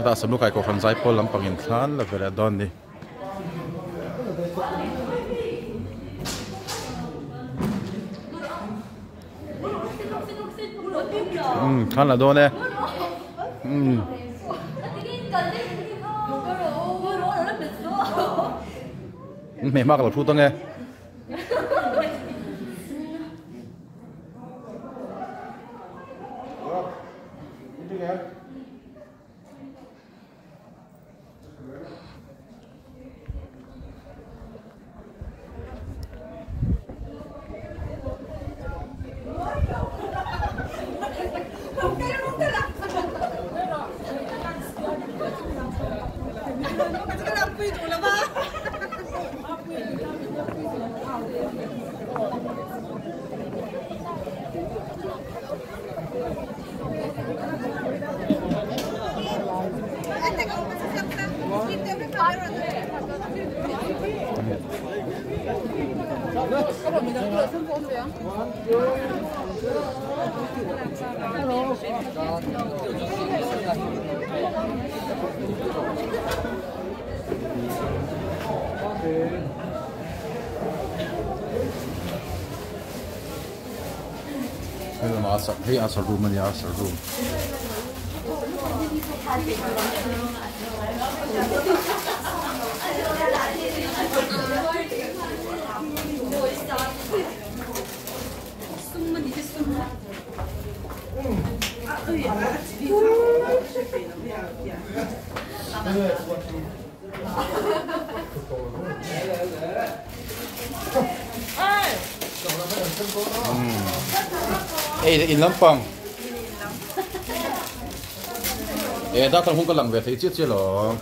Hetah Samlukai Kohhran Zaipawl lampangin thla an la ve leh dawn a ni. Umm thla an la dawn e. Umm. Hmeh hma ka lo thut ange. Hei a room a nia a room. Hei in lampang e dak hung ka lang ve thei chiah chiah lo.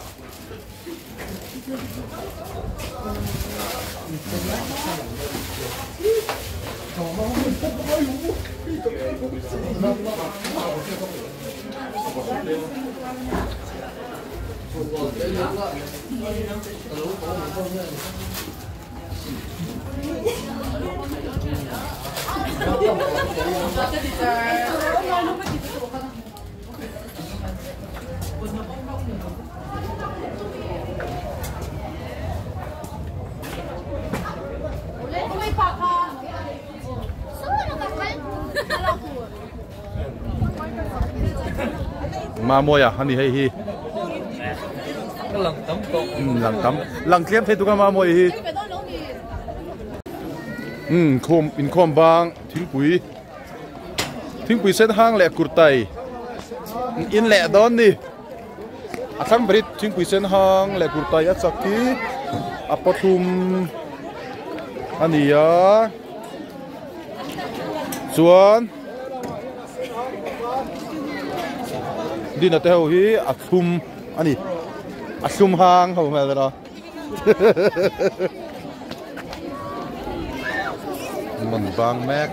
Mamawia a ni hei hi Lang tam tawh. Um lang tam lang tlem thei tuk a Mamawia hi. Um khawm inkhawm bang thingpui thingpui sen hang leh kurtai in leh dawn ni a thlang ber hi thingpui sen hang leh kurtai a chak hi a pathum a ni a chuan dina te ho hi a thlum a ni a thlum hang ho hmel a Mun bang mek.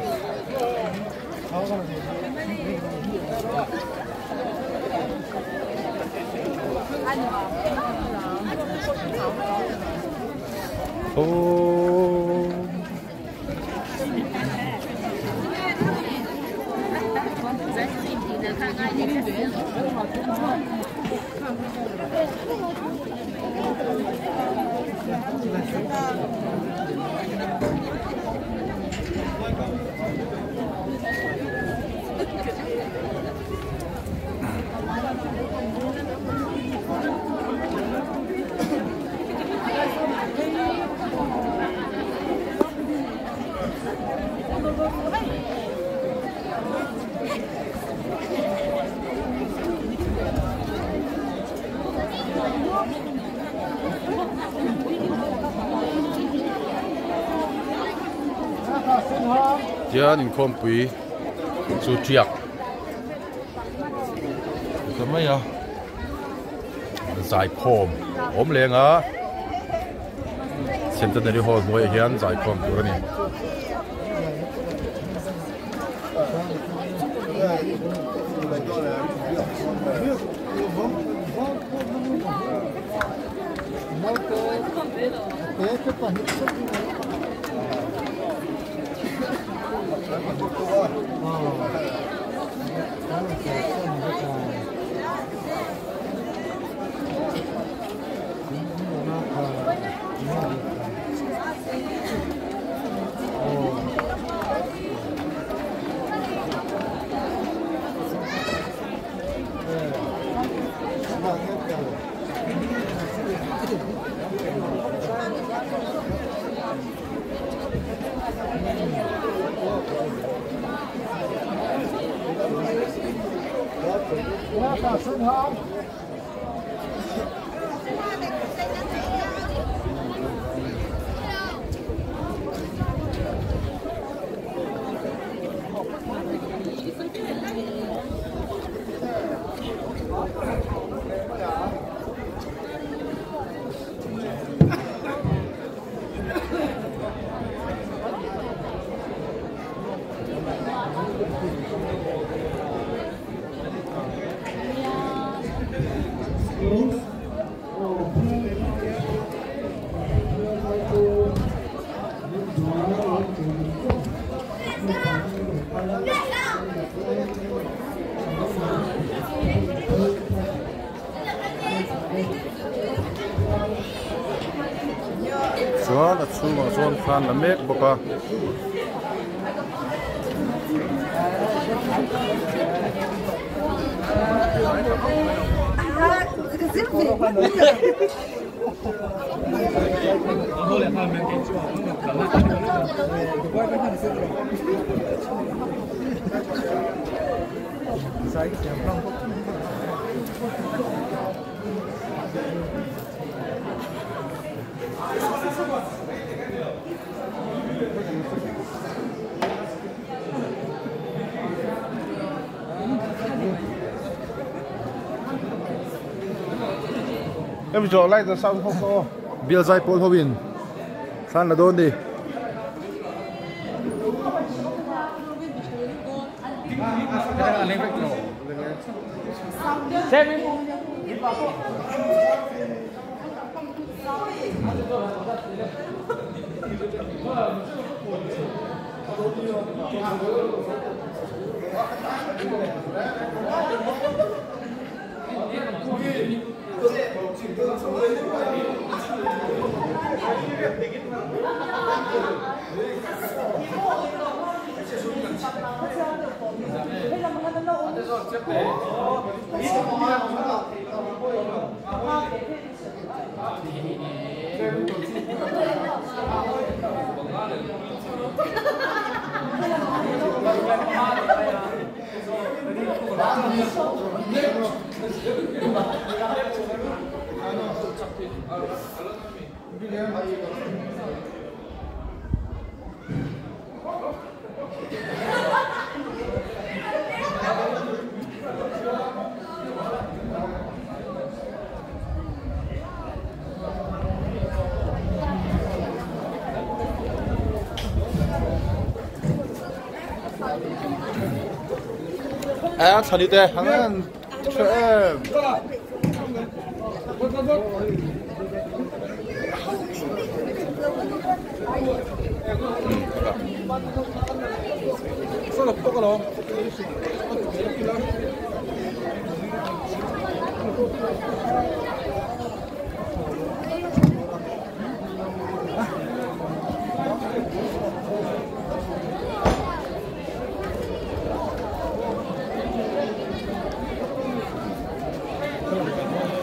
Oh. Tian inkhawmpui chu tiak ta mai a zaikhawm awm leng a centenary hall hnuaiah hian zaikhawm tur a ni. Chuan a chhungah chuan thlan la mek bawk a. Bial zai pawl ho in thlan la dawn ni. A thani te hang tha em.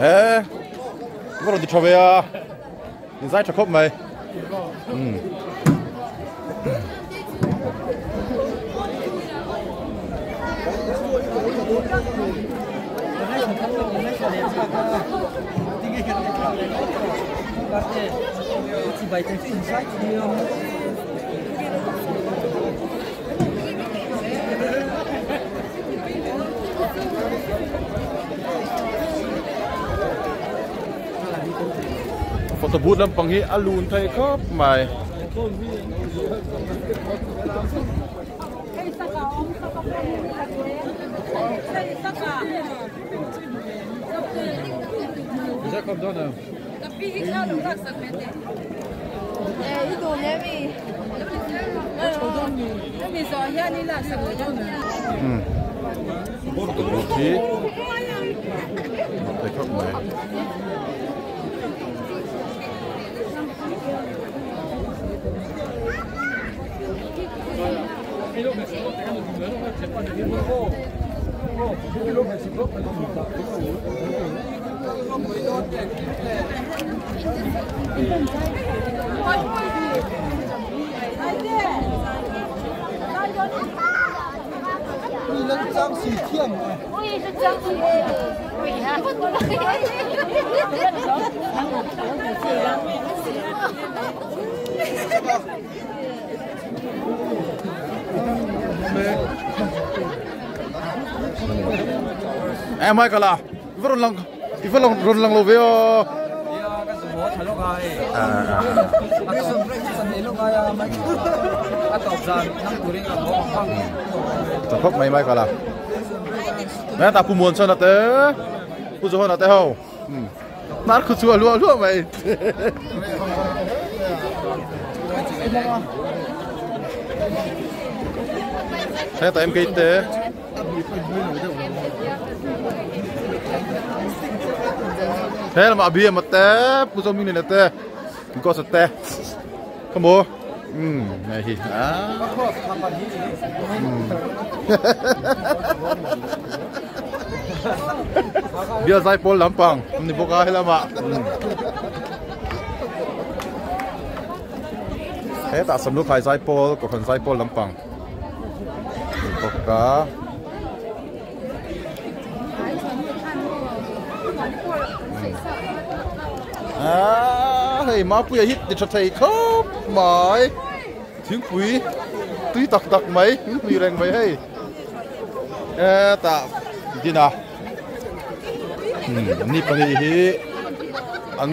He va rawn ti tha ve a in zai tha khawp mai umm. Photo booth lampang hi a lun thei khawp mai. Photo booth hi thei khawp mai. Em mai kala i va rawn lang i va rawn lang lo ve aw. Tha khawp mai mai kala. Nè ta pu muan chuan ate pu Johan ate ho. Nar khu chu a luah luah mai. Thế tại em kinh tế. Thế là mà bia mà té, pu cho mình này té. Có sật té. Không bố. Này thì à. Bia zai pawl lampang ni bawk a helama hetah samlu khai zai pawl kohhran zai pawl lampang ni bawk a. Hei Mapuia hi ti tha thei khawp mai thingpui tui tak tak mai thingpui reng mai hei hetah dina ni pahnih hi an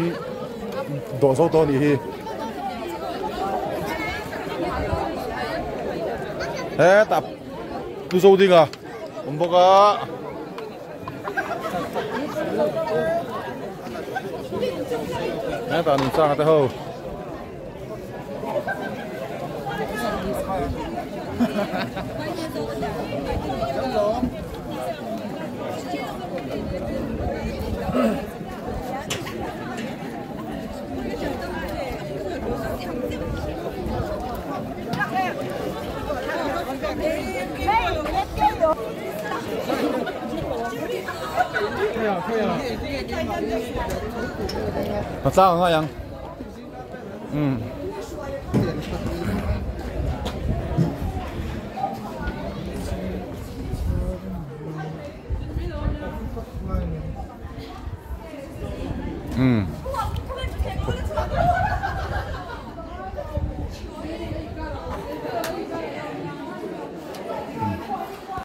dawh zo tawh a nih hi hetah pu zo dinga awm bawk a. Hetah nungchang te ho. Hnahtlang a ngai ang. Umm. Umm.